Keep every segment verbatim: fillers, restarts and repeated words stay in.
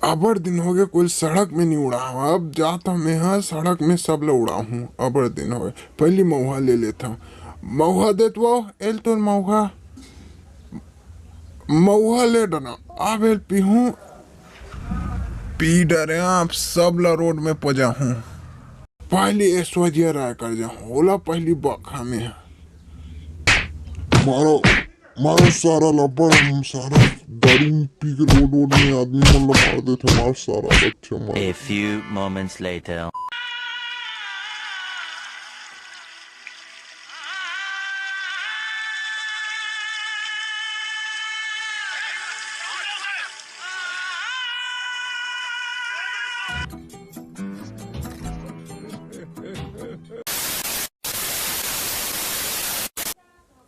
अबड़ दिन होगे कोई सड़क में नहीं उड़ा हूँ। अब जात हूँ मैं ह सड़क में, सब ला उड़ाहूँ। अबड़ दिन होगे, पहली मऊहा ले लेत हूँ। मऊहा देत वो, एल तोर मऊहा। मऊहा ले डना, अब एल पीहूँ। पी डरे, अब सब ला रोड में पजाहूँ। पहली ऐश्वर्या राय कर जाहूँ, ओला पहली बक हमें ह। मारो, मारो सारा ला, बड़ हम सारा दारू पी के रोड, रोड में आदमी मन ला मार देथे। मार सारा, अच्छा मार। A few moments later.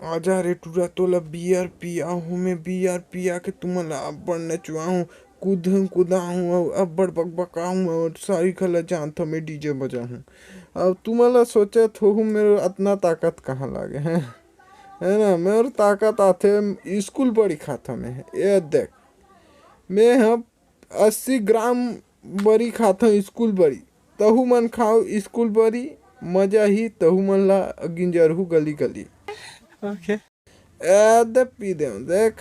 आजा रे टूरा, तोला बियर पियाहूँ मैं, बियर पिया के तुमन ला अब्बड़ नचवाहूँ, कूदहूँ, कुदाहूँ, अउ अब्बड़ बकबकाहूँ, अउ सारी घला जानत हूँ मैं डीजे बजाहूँ। अब तुमन ला सोचत होहू, मेरे अतना ताकत कहाँ लागे, हैं? है ना, मेरे ताकत आथे, स्कूल बड़ी खाता मैं, ये देख, मैं ह अस्सी ग्राम बरी खाथंव स्कूल बरी। तहू मन खाओ स्कूल बरी, मजा ही तहू मन ला गिंजरहू गली गली। ओके। ए दे पी देव देख।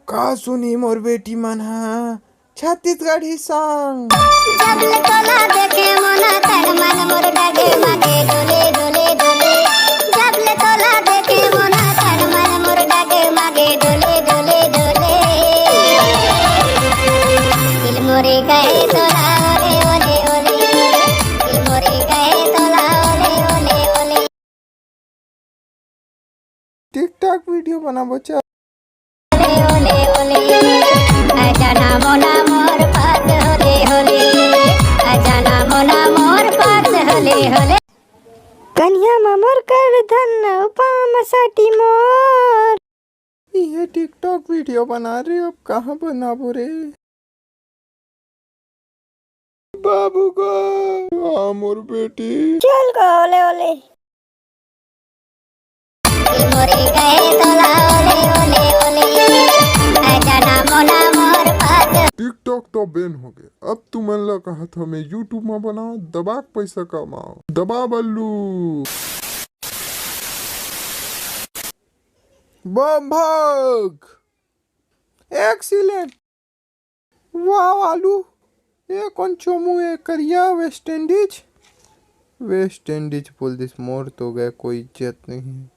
का सुनी मोर बेटी मन हा छत्तीसगढ़ी सॉन्ग। जब ले तोला देखे मोना तन मन मोर डगे मगे डोले डोले डोले। जब ले तोला देखे मोना तन मन मोर डगे मगे डोले डोले डोले। दिल मोरे गए तोला ओले ओले ओले। दिल मोरे गए तोला ओले ओले ओले। TikTok video बनाबो चल। ओले ओले ओले। अजाना मोना मोर पास होले होले। अजाना मोना मोर पास होले होले। कनिहा म मोर कर धन, पाँव म साटी मोर। इहे TikTok video बना रे, अब कहाँ बनाबो रे? बाबू गो, आ मोर बेटी। चल गो, ओले ओले। मोरे गए तोला ओले ओले ओले। आजा ना मोला मोर पास। TikTok तो ban हो गए, अब तुमन ला कहत हमें YouTube में बनाओ, दबा के पैसा कमाओ, दबा बल्लू। बम भोग। Excellent। वाह आलू, ये कौन चोमू है? करिया वेस्ट इंडीज। वेस्ट इंडीज बोल दिस, मोर तो गए, कोई इज्जत नहीं है।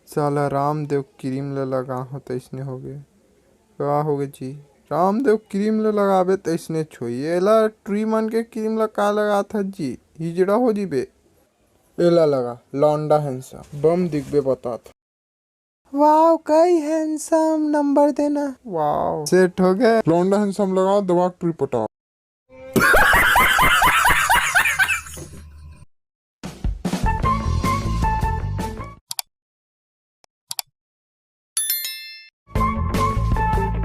साला रामदेव क्रीम ल लगा हो तैसने हो गए। का हो गए जी? रामदेव क्रीम ल लगाबे तैसने छोई। एला ट्री मन के क्रीम ल का लगात ह जी? हिजड़ा हो जीबे। एला लगा, लौंडा हैंडसम। बम दिखबे बतात। वाओ, कई हैंडसम, नंबर देना। वाओ, सेट हो गए। लौंडा हैंडसम लगाओ, दबा के ट्री पटाओ।